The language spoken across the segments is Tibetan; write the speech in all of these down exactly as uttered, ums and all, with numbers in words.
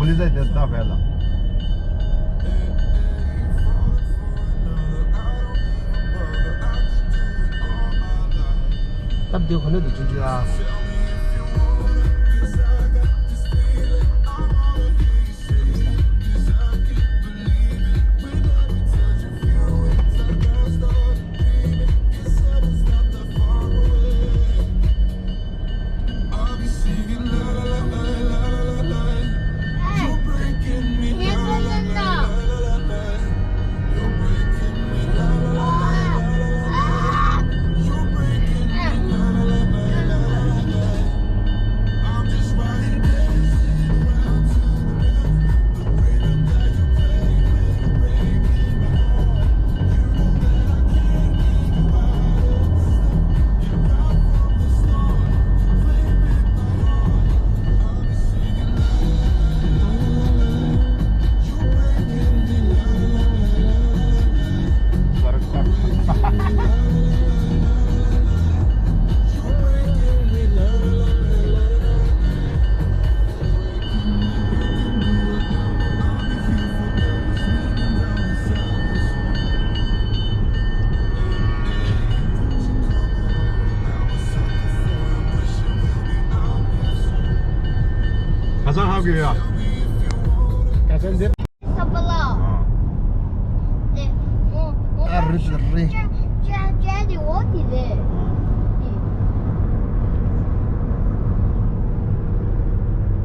ལི་ཟེར་དེ་ད་བས་ལ། སྟབས་བདེ་ཁོ་ན་དུ་ཆུང་ཆུང་ཨ། ཁ་སང་ཧ་གོ་ཡ། ཁ་སང་འདི། ཨ། རི་རི།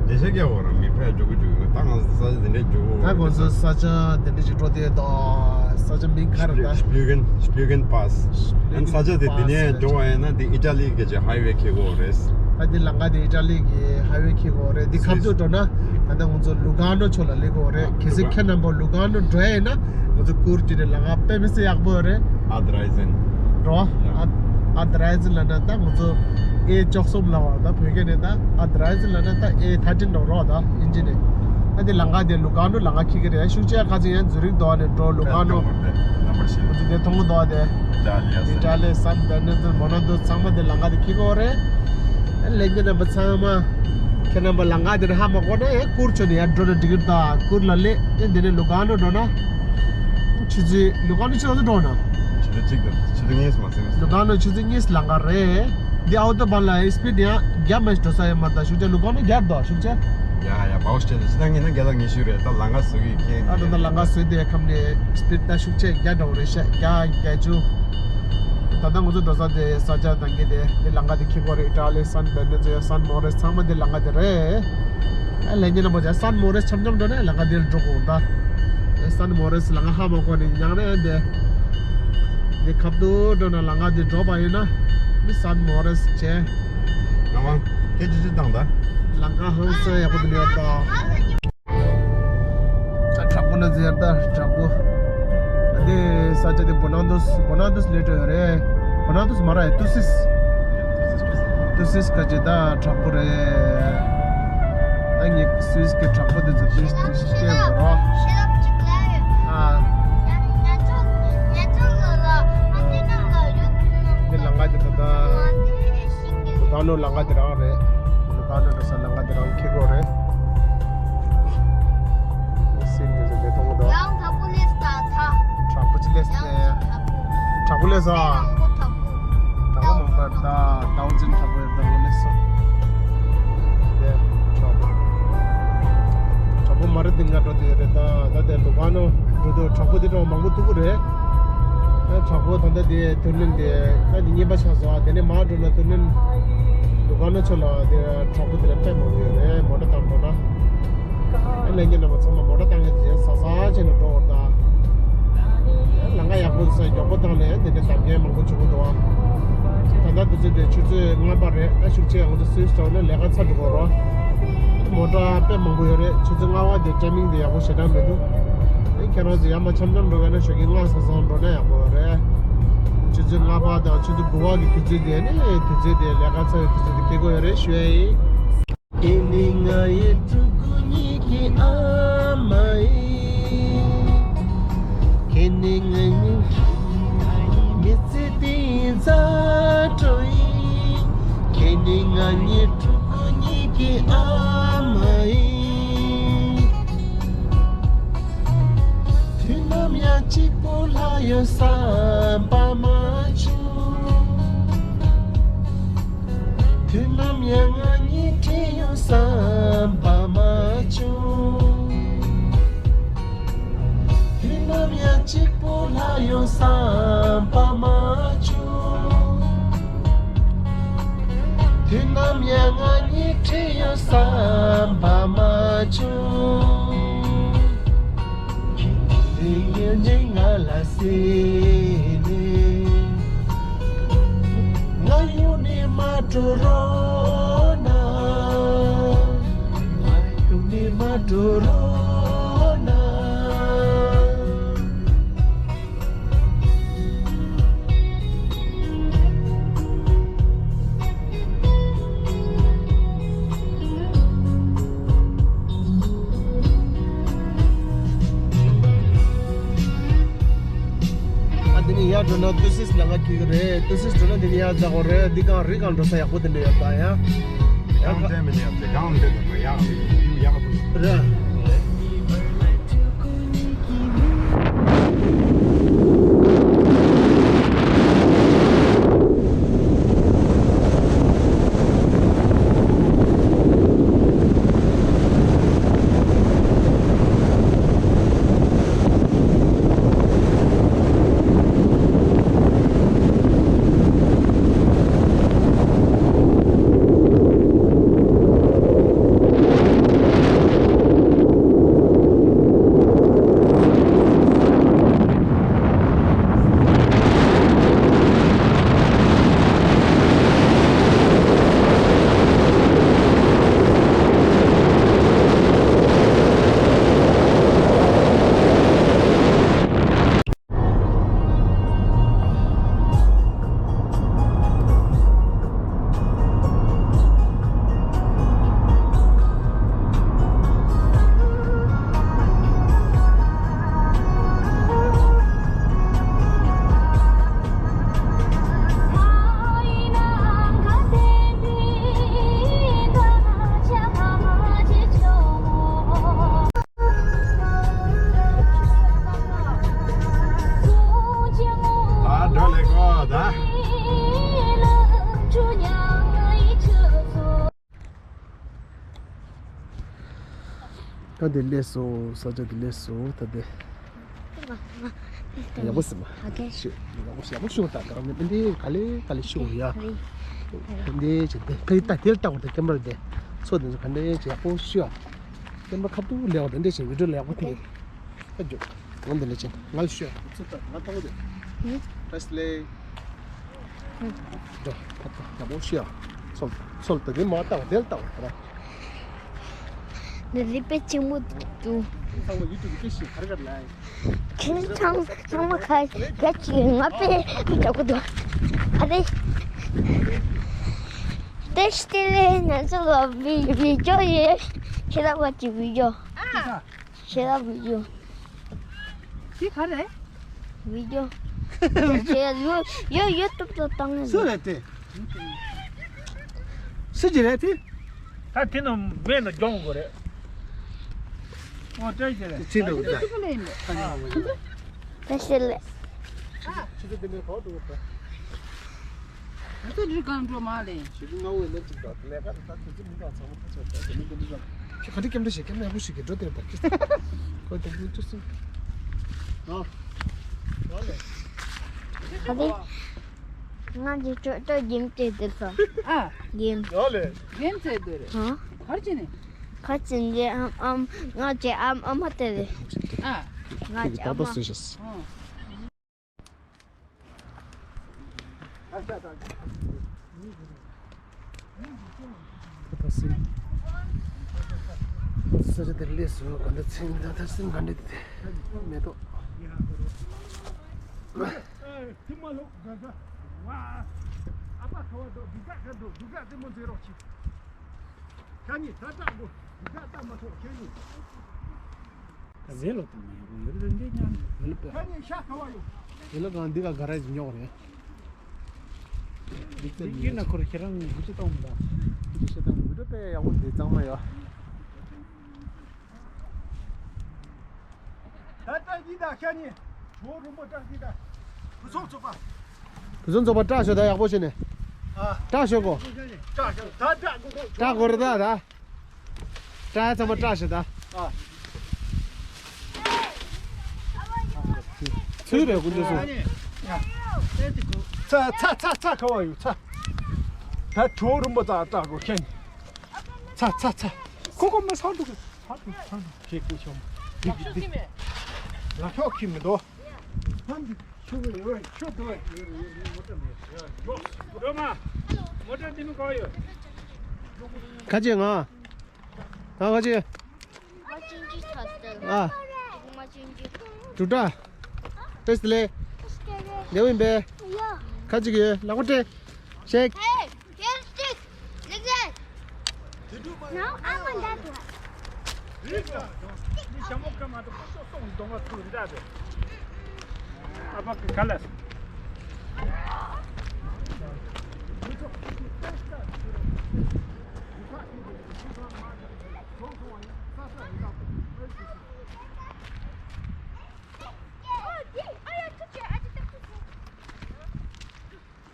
དེ་ཤ་རྒྱ་བོ་རང་མི་ཕལ་འཇུག་གི་འཇུག་གི་ད་ང་ས་ཆ་དེ་འདྲའི་འཇུག་གི་ད་ཁོང་ཚོ་ས་ཆ་དེ་འདྲ་ཞིག་འགྲོ་དེ་ད་ས་ཆ་མིང་ག་རེ་ད། Sp- Sp- Sp- Sp- Pass། ཨན་ས་ཆ་དེ་དེ་ནས་འགྲོ་བ་ཡིན་ན་དེ་ཨི་ཏྲ་ལི་གི་ཅིག་ཧའི་ཝེ་འཁེལ་གོ་རེད། ད་དེ་ལམ་ཁ་དེ་ཨི་ཏྲ་ལི་གི་ཧའི་ཝེ་འཁེལ་གོ་རེད། དེ་ཁ་ཐུག་འགྲོ་ན་ད་ལྟ་ང་ཚོ་ལུ་ག་ནོ་ཕྱོགས་ལ་སླེབས་གོ་རེད། གལ་སྲིད་ཁྱེད་རྣམ་པ་ལུ་ག་ནོ་འགྲོ་ཡ་ཡིན་ན་ང་ཚོ་གུར་གྱི་ནས་ལམ་ཁ་དཔེ་མི་སྲིད་ཡག་པོ་རེད། Adreisen། རོ། ཡ། ཨ་Adreisen་ལ་ན་ད་ང་ཚོ་ཨེ་བཅུ་གསུམ་ལ་བ་ད་བོད་སྐད་ནས་ད་Adreisen་ལ་ན་ད་ཨེ་ཐར་ཊིན་འགྲོ་རོགས་ད་ཨིན་ཇི་ནས། ད་དེ་ལམ་ཁ་དེ་ལུ་ག་ནོ་ལམ་ཁ་འཁེལ་གི་རེད། ཤུགས་ཆེ་ཁ་ཚིག་ཡང་ཛུ་རིག་དོ་ནས་འགྲོ་ལུ་ག་ནོ། ང་ཚོ་དེ་མཐོང་གི་འདུག་དེ། ཨི་ཏྲ་ལི་ཡ་ས། ཨི་ཏྲ་ལི་སན་བེར་ནན་དུ་མོ་ན་དུ་ཚང་མ་དེ་ལམ་ཁ་དེ་འཁེལ་གོ་རེད། ལས་འགན་རྣམ་པ་ཚང་མ། ཁྱེད་རྣམ་པ་ལམ་ཁ་དེ་ནས་ཧ་མ་གོ་ན་ཡང་གུར་ཆོ་ནས་ཡར་འགྲོ་ན་འགྲིག་གི་རེད། ད་གུར་ལ་སླེབས་ཨེ་དེ་ནས་ལུ་ག་ནོ་འགྲོ་ན། ཆུ་ཚོད་ལུ་ག་ནོ་ཆུ་ཚོད་འགྲོ་ན། ཆུ་ཚོད་གཅིག་དང་ཆུ་ཚོད་གཉིས་མ་ཟིན། ལུ་ག་ནོ་ཆུ་ཚོད་གཉིས་ལམ་ཁ་རེད། འདི་ཨའུ་ཏོ་བན་ལ་ཨེ་སི་པི་ཌི་ཡང་བརྒྱ་མ་ཞིག་འགྲོ་ས་ཡོད་མ་རེད། ད་ཤུགས་ཆེ་ལུ་ག་ནོ་བརྒྱ་འགྲོ་ཤུགས་ཆེ། ཡ་ཡ་བའོ་ཤེ་ལ་ཅི་ད་ངེས་ན་བརྒྱ་དང་ཉི་ཤུ་རེད། ད་ལམ་ཁ་བཟོ་གི་ཁྱེད། ཨ་ད་ད་ལམ་ཁ་བཟོས་དེ་ཁམས་ནས་སི་པིཌ་ད་ཤུགས་ཆེ་བརྒྱ་འགྲོ་རེད་ཤག་བརྒྱ་བརྒྱད་ཅུ། ད་ལྟ་ང་ཚོ་འགྲོ་ས་དེ་ས་ཆ་དང་གི་དེ་དེ་ལམ་ཁ་དེ་འཁེལ་གོ་རེད། ཨི་ཏྲ་ལི་སན་བེར་ནན་ཚོ་སན་མོ་རེས་ཚང་མ་དེ་ལམ་ཁ་དེ་རེད། ཨ་ལས་ཉིན་ལ་མོ་ཅག་སན་མོ་རེས་འཆམ་འཆམ་འགྲོ་ནས་ལམ་ཁ་དེར་འགྲོ་དགོས་ད། ཨེ་སན་མོ་རེས་ལམ་ཁ་ཧ་མ་གོ་ནས་ཡང་ནས་དེ། དེ་ཁབ་ཏུ་འགྲོ་ན་ལམ་ཁ་དེ་འགྲོ་བ་ཡིན་ན། མི་སན་མོ་རེས་བྱས། ང་མང་སྐད་ཅིག་ཅིག་བཏང་ད། ལམ་ཁ་ཧང་སང་ཡག་པོ་དེ་ཡོད་ད། ད་བྲག་ཕུག་ན་ཟེར་ད་བྲག་ཕུག་འདི་ས་ཆ་འདི་བོ་ནང་དུ་བོ་ནང་དུ་སླེབས་འགྲོ་ཡོད་རེད། བོ་ནང་དུ་མ་ར་ཡ་ཏུ་སིས། ཏུ་སིས་ཁ་ཅིག་ད་བྲག་ཕུག་རེད། ད་ངས་སུད་སི་གི་བྲག་ཕུག་འདི་ཚོ་ཏུ་སིས་ཏུ་སིས་སྐད་མ་རོ། ཨ། འདི་ལམ་ཁ་འདི་ད་ད། ད་ནོ་ལམ་ཁ་འདི་རང་རེད། ད་ནོ་འགྲོ་ས་ལམ་ཁ་འདི་རང་འཁེལ་གོ་རེད། སེམས་ཀྱི་ཟེར་བའི་མཐོང་གི་འདུག་ཡང་དྲག་པོ་སླེབས་ད་ད། དྲག་པོ་ཅིག་སླེབས་ཡང་ཏེ། དྲག་པོ། དྲག་པོ་སླེབས་སོང་ཨ། དྲག་པོ་དྲག་པོ། དྲག་པོ་མང་པར་ད་ཟླ་བ་འཛིན་དྲག་པོ་ཡོད་ད་ངོ་སླེབས་སོང་། དེ་དྲག་པོ། དྲག་པོ་མ་རེད་དེ་ང་འགྲོ་དེ་རེད་ད་ད་དེ་ལུ་ག་ནོ་འགྲོ་དུས་དྲག་པོ་དེ་འགྲོ་མང་པོ་ཐུག་གི་རེད། ད་དྲག་པོ་ད་ལྟ་དེ་ཐུར་ལེན་དེ་ད་དེ་གཉིས་པ་ཆགས་སོང་ཨ། དེ་ནས་མར་འགྲོ་ན་ཐུར་ལེན་ལུ་ག་ནོ་ཆོ་ལ་དེ་དྲག་པོ་དེ་ལ་དཔེ་མང་པོ་ཡོད་རེད། མོ་ཊ་བཏང་འགྲོ་ན། ཨ་ལས་ཉིན་རྣམ་པ་ཚང་མ་མོ་ཊ་བཏང་གི་རྗེས་ས་ས་བྱས་ནས་འགྲོ་བར་གདའ། ལམ་ཁ་ཡག་པོ་འདུག་ས་མགྱོགས་པོ་བཏང་ནས་དེ་འདྲ་བདམས་མཁན་མང་པོ་བྱུང་གི་འདུག་ཨ། ད་ལྟ་དུས་ཚོད་དེ་ཆུ་ཚོད་ལྔ་པ་རེད། ད་ཤུགས་ཆེ་ང་ཚོ་སུད་སི་འགྲོ་ན་ལས་ཀ་ཚར་འགྲོ་གི་རེད། མོ་ཊ་དཔེ་མང་པོ་ཡོད་རེད། ཆུ་ཚོད་ལྔ་པ་དེ་ཊའི་མིང་དེ་ཡག་པོ་ཞེ་དྲག་མི་འདུག་ཨེ་ཁྱེད་རང་ཚོ་ཡར་མར་འཆམ་འཆམ་འགྲོ་ག་ན་ཞོགས་ཀས་སྔ་སང་སང་འགྲོ་ན་ཡག་པོ་རེད། ཆུ་ཚོད་ལྔ་པ་དང་ཆུ་ཚོད་དགུ་པ་གི་དུས་ཚོད་དེ་ནི་དུས་ཚོད་དེ་ལས་ཀ་ཚར་བའི་དུས་ཚོད་དེ་སྐྱེལ་དགོས་ཡོད་རེད་ཞུ་ཡ་ཡིན། ཁྱེད་ནི་ང་ཡི་ཕྲུ་གུ་གཉིས་ཀྱི་ཨ་མ་ཡིན། ཁྱེད་ནི་ང་གཉིས་མི་ཚེ་འདིའི་མཛའ་གྲོགས་ཡིན། ཁྱེད་ནི་ང་གཉིས་ཕྲུ་གུ་གཉིས་ཀྱི་ཨ་མ་ཡིན། གཅིག་པོ་ལྷག་ཡོད་བསམ་པ་མ་བྱུང་། དུས་ནམ་ཡང་ང་གཉིས་བྲལ་ཡོད་བསམ་པ་མ་བྱུང་། དུས་ནམ་ཡང་གཅིག་པོ་ལྷག་ཡོད་བསམ་པ་མ་བྱུང་། དུས་ནམ་ཡང་ང་གཉིས་བྲལ་ཡོད་བསམ་པ་མ་བྱུང་། དེ་ཡིན་ནི་ང་ལ་ཟེར་ནས། ང་ཡུལ་ནས་མ་འགྲོ་རོགས་གནང་། ང་ཡུལ་ནས་མ་འགྲོ་རོགས་གནང་། ཨ་དེ་ནས་ཡར་འགྲོ་ན་ཏུའུ་སིས་ལ་ང་འཁྱེར་གི་རེད། ཏུའུ་སིས་འགྲོ་ན་དེ་ནས་ཡར་འཛེག་གི་རེད། འདི་གང་རི་གང་འགྲོ་ས་ཡག་པོ་དེ་འདྲ་ཡོད་ད་ཡ། ཡ་གང་ཁ་དྲན་མི་འདུག་ཡ། དེ་གང་འདྲ་འདུག་ཡག་ཡུལ་ཡག་པོ་རེད། ད་དེ་ལས་སོ། ས་ཆ་དེ་ལས་སོ། ད་དེ་ཡག་པོ་ཟིན་མ། ཨོ་ཁེ། ཤི། ཡག་པོ་ཡག་པོ་ཤོད་ད། ད་རང་ནས་འདི་ག་ལེ་ག་ལེ་ཤོད་ཡ། འདི་བྱེད་དེ་ད་དེ་ལྟ་བུ་དེ་ཀེམ་ར་དེ་ཚོ་དེ་ཚོ་ག་འདྲ་བྱེད་ཡག་པོ་ཤོད་ཡ། ཀེམ་ར་ཁ་ཐུག་ལེགས་པ་དེ་འདྲ་བྱེད། བི་ཌིའོ་ལ་ཡག་པོ་ཐེབས། ཨ་ཇོ། ང་འདི་ལ་ཅན་ང་ལ་ཤོད། ཚུར་ལྟ་ང་ལྟ་བུ་དེ། ཧུམ། ཨེ་སི་ལེ། ཧུམ། ཇོ། ད་ལྟ་ཡག་པོ་ཤོད་ཡ། ཚོལ་ཚོལ་ད་དེ་མ་ལྟ་བ་དེ་ལ་ལྟ་བ་ར། འདི་རི་དཔེ་ཆེན་མོ་འདུག་ཚང་མ་ཡུ་ཊུབ་དཔེ་ཤེས་ག་རེ་ག་རེ་ལ། ཁྱེད་ཚང་ཚང་མ་ཁ་ཁ་ཅིག་ང་དཔེ་མི་འཇོག་གི་འདུག་ཨ་རེ། དེ་ཤི་ལེ་ང་ཚོ་ལ་བི་བི་ཇོ་ཡེ་ཁྱེད་ལ་བ་ཅིག་བི་ཇོ། ཨ། ཁྱེད་ལ་བི་ཇོ། དེ་ག་རེ། བི་ཇོ། ཁྱེད་ཡོ་ཡོ་ཡུ་ཊུབ་ཏུ་བཏང་ངེས། སུ་རེད་དེ། སུ་ཅི་རེད་དེ། ད་དེ་ནི་མེད་ན་སྦྱོང་དགོས་རེད། ཨོ་བཀྲ་ཤིས་བདེ་ལེགས། ཚིག་འདུག་ད། ཨ་ནི་ཨ་མ་ཡིན། བཀྲ་ཤིས་བདེ་ལེགས། ཆུ་ཚོད་དེ་ནས་ག་པར་འགྲོ་དགོས་ད། ང་ཚོ་རི་སྒང་འགྲོ་མ་ལེ། ཞེ་པོ་སྔ་བོ་ཡིན་ན་གཅིག་དང་ལས་ཀ་དེ་ད་དུས་ཚོད་མི་འདུག་ཚང་མ་ཁ་ཆག་ད་དེ་མི་དེ་འདྲ་ཟ། ཁྱོད་ག་འདྲ་སྐྱེམས་འདྲ་བྱེད། སྐྱེམས་ཡག་པོ་ཞིག་གི་འགྲོ་དེར་ད་ཁྱི་ཁོ་དེ་འདྲ་ཐུག་སོང་། ཨ། ཨ་ལེ། ང་གི་ཅོ་ཅོ་གེམ་བྱེད་དེ་ས། ཨ། གེམ། ཡོད་ལེ། གེམ་བྱེད་དེ་རེད། ཧ། གར་ཅི་ནས། ག་ཅི་ནས་ཨམ་ཨམ་ང་ཅི་ཨམ་ཨ་མ་དེ་རེད། ཨ། ང་ཅི་ཨ་མ། ཨ། ད་སེམས། ད་ས་ཆ་དེར་སླེབས་སོང་། ག་འདྲ་ཚིག་ད་ད་སེམས་ག་འདྲ་དེ་མེ་ཏོག་ཨ་ཕ་ཁ་བ་དོ་འདི་ག་ག་འགྲོ་འདི་ག་ལྟད་མོ་མཛད་རོགས་གྱིས། ཁ་ཉིན་ད་ལྟ་དགོ་འདི་ག་ལྟ་མ་ཐོག་ཁྱེད་གཉིས། ད་ཟེ་ལོ་དང་མ་ཡོང་ཡོད་རེད་འདི་ཉག་ནས་ཟེ་ལོ་པས། ཁ་ཉིན་ཤ་ཁ་བ་ཡོང་། ཟེ་ལོ་གང་འདི་ག་ག་ར་ཉོག་རེད། འདི་ཡིན་ན་ཁོར་ཁྱེད་རང་ངུ་ཅི་གཏོང་མི་འདུག་འདི་ཤ་དང་མི་འདུག་པས་ཡག་པོ་འདི་གཙང་མ་ཡོད། ད་ལྟ་འདི་དང་ཤ་ཉིན། བོ་རུམ་པ་བཀྲག་ཅིག་ད། བུ་ཚོང་ཚོགས་པ། བུ་ཚོང་ཚོགས་པ་བཀྲག་ཤོག་ད་ཡག་པོ་བྱས་ནས། ཨ། བཀྲག་ཤོག་གོ། བཀྲག་ཤོག་ད་བཀྲག་གོ་གོ། བཀྲག་གོ་རེད་ད་ད། བཀྲག་ཚང་མ་བཀྲག་ཤོག་ད། ཨ། ཚུལ་རེད་དཀོན་མཆོག་གསུམ། ཚ་ཚ་ཚ་ཚ་ཁ་བ་ཡོད་ཚ། ད་བྲོ་རུམ་པ་ཙག་བཀྲག་གོ་ཁྱེད། ཚ་ཚ་ཚ། ཁོ་ཁོ་མ་ཚང་འདུག་ཚ་འདུག་ཚ་འདུག་ཁྱེད་སྐུ་ཆོམ། ལག་ཤོག་ཁྱི་མི་འདུག་ཁ་ཅིག་ང་། ཨ། དྲུག་སྒྲ། ཏེས་ལེ། ཉེ་བིན་པས། ཁ་ཅིག་ཡོད་ལག་པ་སྤྲད། ཤེག Hey, get a stick. Like that. No, I want that one. འདི་ཞྭ་མོ་ཁ་མ་གཏོགས་ཁོ་ཚོ་སོང་གདོང་བ་ཚུར་འདྲ་དེ། ཨ་ཕ་གི་ག་ལ།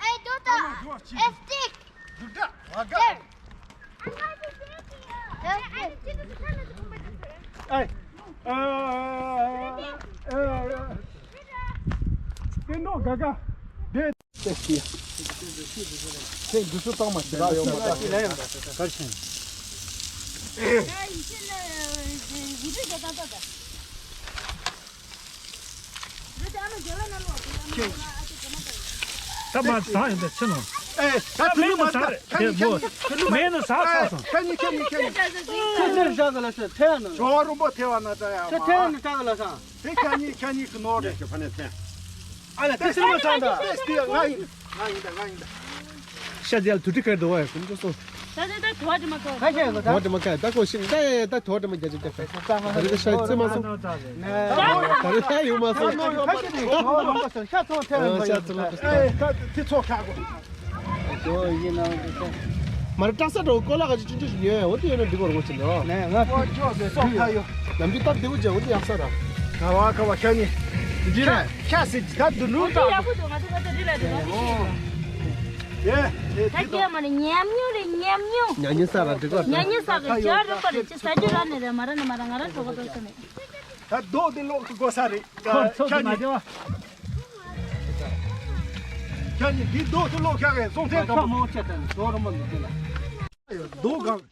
Hey, Dota, a stick. There. Hey, ཨ། ཨ། སྟེང་ནོ་ག་ག་དེ། དེ་ཤི། དེ་འདི་ཚོ་བཏང་མ་ཤི་ར་ཡོང་མ་ད། གར་ཕྱིན། ད་མ་ཟ་ཡོང་ད་ཕྱིན་ནོ། ཨེ། ད་ད་དུ་མེད་ནོ་ཟ་རེད་དེ་མོ། མེད་ནོ་ཟ་ཚར་སོང་། ཁྱེད་གཉིས་ཁྱེད་གཉིས་ཁྱེད་གཉིས། ཁྱེད་གཉིས་ཁྱེད་གཉིས། ཁྱེད་གཉིས་ཁྱེད་གཉིས། ཁྱེད་གཉིས་ཁྱེད་གཉིས། ཁྱེད་གཉིས་ཁྱེད་གཉིས་ཁྱེད་གཉིས། ཁྱེད་གཉིས་ཁྱེད་གཉིས་ཁྱེད་གཉིས་ཁྱེད་ནོར་རེད། ཨ་ལ་ཏེ་སི་མ་ཚང་ད། ཏེ་སི་ང་ཡིན། ང་ཡིན་ད། ང་ཡིན་ད། ཤ་རྒྱལ་དུ་ཏི་ཀར་འགྲོ་བ་ཡ་ཀུན་ཏུ་སོ། ད་ད་ད་དུ་བ་དྲི་མ་ཁ། ཁ་ཤས་ལ་ད། དུ་བ་དྲི་མ་ཁ་ད་ཀོ་ཤིན་ད་ད་དུ་བ་དྲི་མ་རྒྱ་ཅི་རྒྱ་ཁ། ད་རེ་ཤ་ཚི་མ་སོ། ད་རེ་ཤ་ཡོང་མ་སོ། ཤ་ཚོ་ཁ་གོ། ཨེ་ད་དེ་ཚོ་ཁ་གོ། མ་རེད་བཀྲ་ས་འགྲོ་ཀོ་ལ་ག་ཅི་ཅུང་ཅུང་ཞིག་ཉོས་འོ་དེ་ཡོད་ན་འགྲིག་གོ་ར་ངོ་ཅི་ནོ། ནས་ང་ཀོ་ཅོ་བེ་སོ་ཁ་ཡོ། ནམ་རྒྱུན་སྟབས་བདེ་བོ་བྱས་འོ་དེ་ཡག་ས་ར། ག་བ་ག་བ་ཤ་ཉི། འདི་ར་ཤ་སི་ད་དུ་ནུ་ད། ཡག་པོ་འདུག་ང་ཚོ་ང་ཚོ་རི་ལ་རི་ལ་རི་ལ། ཡེ་ཡེ་ད་དེ་ག་མ་ནི་ཉམས་མྱོང་རེད་ཉམས་མྱོང་། ཉ་ཉི་ས་ར་འགྲིག་གོ། ཉ་ཉི་ས་གི་ཇ་རི་པ་རེད་ཅི་ས་ཇུ་ར་ནི་རེད་མ་ར་ནི་མ་ར་ང་ར་གྲོགས་པོ་ཚོ་ནི། ད་རྡོ་དེ་ལོག་ཏུ་དགོས་ས་རེད། ཁོ་ཚོ་ཁྱ་གི་མ་ཉི་བདེ་བ། ཁྱ་གི་འདི་རྡོ་དེ་ལོག་ཁྱ་གི་སོང་ཐེངས་དང་པོ། ཁྱོད་མོ་ཁྱད་ད་ནི་རྡོ་རུ་མ་འདུག་དེ་ལ། རྡོ་གང་།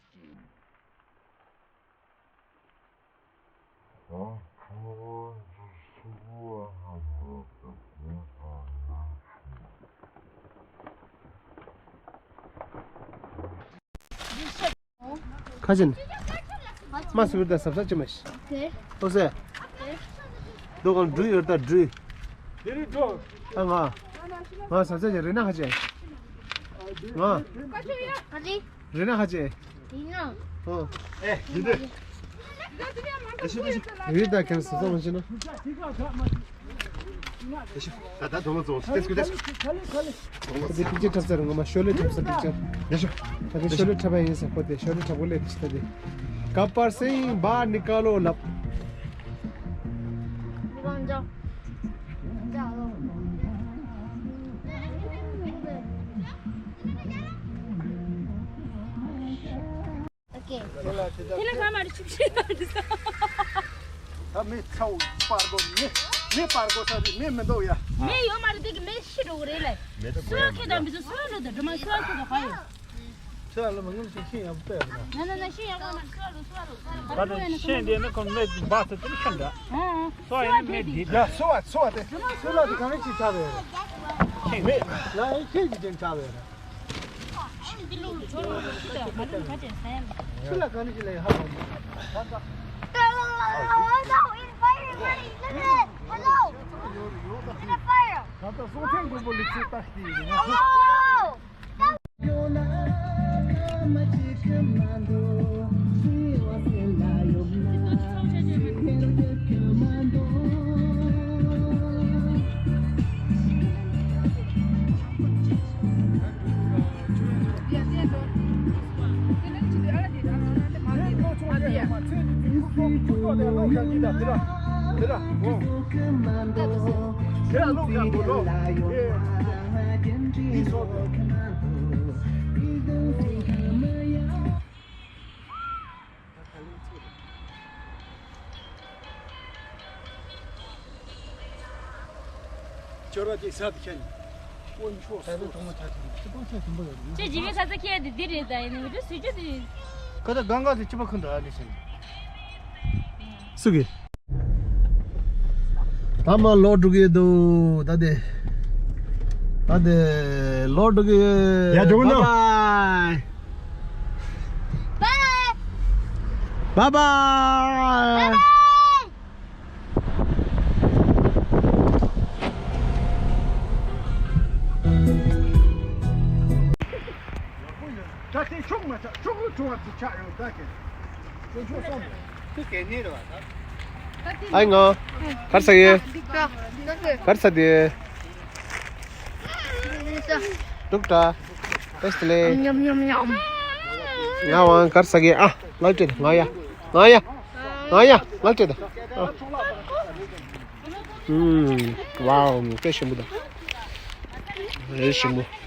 ཁ་ཅན། མ་སུ་བར་ད་ཟབ་ཟབ་ཅི་མ་ཤི། ཨོ་སེ། རྡོ་གང་འབྲུ་ཡོད་ད་འབྲུ། དེ་རིང་འགྲོ། ཨ་ང་། ང་ཟབ་ཟབ་ཅི་རེ་ན་ཁ་ཅན། ང་། རེ་ན་ཁ་ཅན། ཡིན་ནོ། ཨོ། ཨེ་ཡིན་དེ། ཡིན་ད་ཁྱེད་ཟབ་ཟབ་མ་ཤི་ན། ད་ད་དོ་མ་ཙོ་ཏེ་སྐུ་ཏེ། ཁ་ལེ་ཁ་ལེ། དེ་པིག་ཅར་འཁྲབ་ས་རུང་ང་མ་ཤོ་ལོ་འཁྲབ་ས་པིག་ཅར། ཡ་ཤོ། ད་དེ་ཤོ་ལོ་འཁྲབ་པ་ཡིན་ས་ཁོ་དེ་ཤོ་ལོ་འཁྲབ་གོ་ལེ་དེ་ཤི་ད་དེ། ག་པར་སེང་བ་ནི་ཀ་ལོ་ལབ། ཨོ་ཀེ། དེ་ལ་ག་མ་རེད་ཆུབ་ཤིག་ད་མི་ཚའུ་པར་གོ་མི་མི་པར་གོ་ས་རེད་མི་མི་འདུག་ཡ། མི་ཡོད་མ་རེད་དེ་གི་མི་ཤི་འགྲོ་གི་རེད་ལེ། སུ་ཁེ་དང་མི་ཚོ་སུ་ལོ་དང་འགྲོ་མ་སུ་ཁེ་དང་ག་ཡོད། སུ་ལ་མ་ངུ་ཞིག་ཤི་ཡང་པས་ན། ན་ན་ན་ཤི་ཡང་པ་མ་སུ་ལོ་སུ་ལོ་སུ་ལོ་ད་ད་ཤེས་འདི་ནི་ཁོང་མེད་འབའ་ས་དེ་ཤི་འདྲ། སུ་ཡིན་མེད་འདི་ཡ་སུ་བ་སུ་བ་དེ་སུ་ལ་དེ་ག་རེ་ཅིག་ཆགས་པས། ཤེས་མེད་ལ་ཡིན་ཁྱེད་ཀྱི་དེ་ཆགས་པས། ཆུ་ལ་ག་ནི་ཅི་ལ་ཡ་ཧ་ལམ། Hello, it's fire, buddy. Look at it. Hello. It's in a fire. ད་ལྟ་སྲོག་ཐེངས་དགུ་པོ་ལི་ཚིག་བཏགས་ཏེ་ཡིན། Hello. དེ་ར་འོ། དེ་ར་ལུག་ཡང་དགོས་ལོ། ཨེ། འདི་སོགས་དེ། ཁྱོད་ར་ཅིག་ཟ་དེ་ཁྱེད་ནི། དཀོན་མཆོག་གསོ། ཁྱེད་ཇི་བའི་ཁ་ས་ཁྱེད་དེ་འདི་རེད་ད་ཡིན་ནི་མི་འདུག་སུ་ཅི་དེ། ཁ་ད་གང་ག་དེ་ཅི་པ་ཁུན་ད་ཨ་ནི་ཟེར་ནི། སུ་གི། ད་མ་ལོག་འགྲོ་གི་འདུག་ད་དེ། ད་དེ་ལོག་འགྲོ་གི་ཡོད། ཡ་འགྲོ་གི་འདུག Bye bye. Bye bye. Bye bye. ད་དེ་ཕྱོགས་མ་ཆགས་ཕྱོགས་ལ་བྲོ་བ་དེ་ཆགས་ཡོང་ད་གི། དེ་ཕྱོགས་སོང་། ཨའི་ང་། གར་ས་ཡེ། གར་ས་དེ། ཏུག་ཏྲ། ཏེས་ལེ། ཉམ་ཉམ་ཉམ། ང་བང་གར་ས་གི་ཨ། ལག་སྤྲད་ང་ཡ། ང་ཡ། ང་ཡ། ལག་སྤྲད་ཨ། ཨུམ། ཝའོ། དཔེ་ཞིམ་པོ་དང་། རེ་ཞིམ་པོ།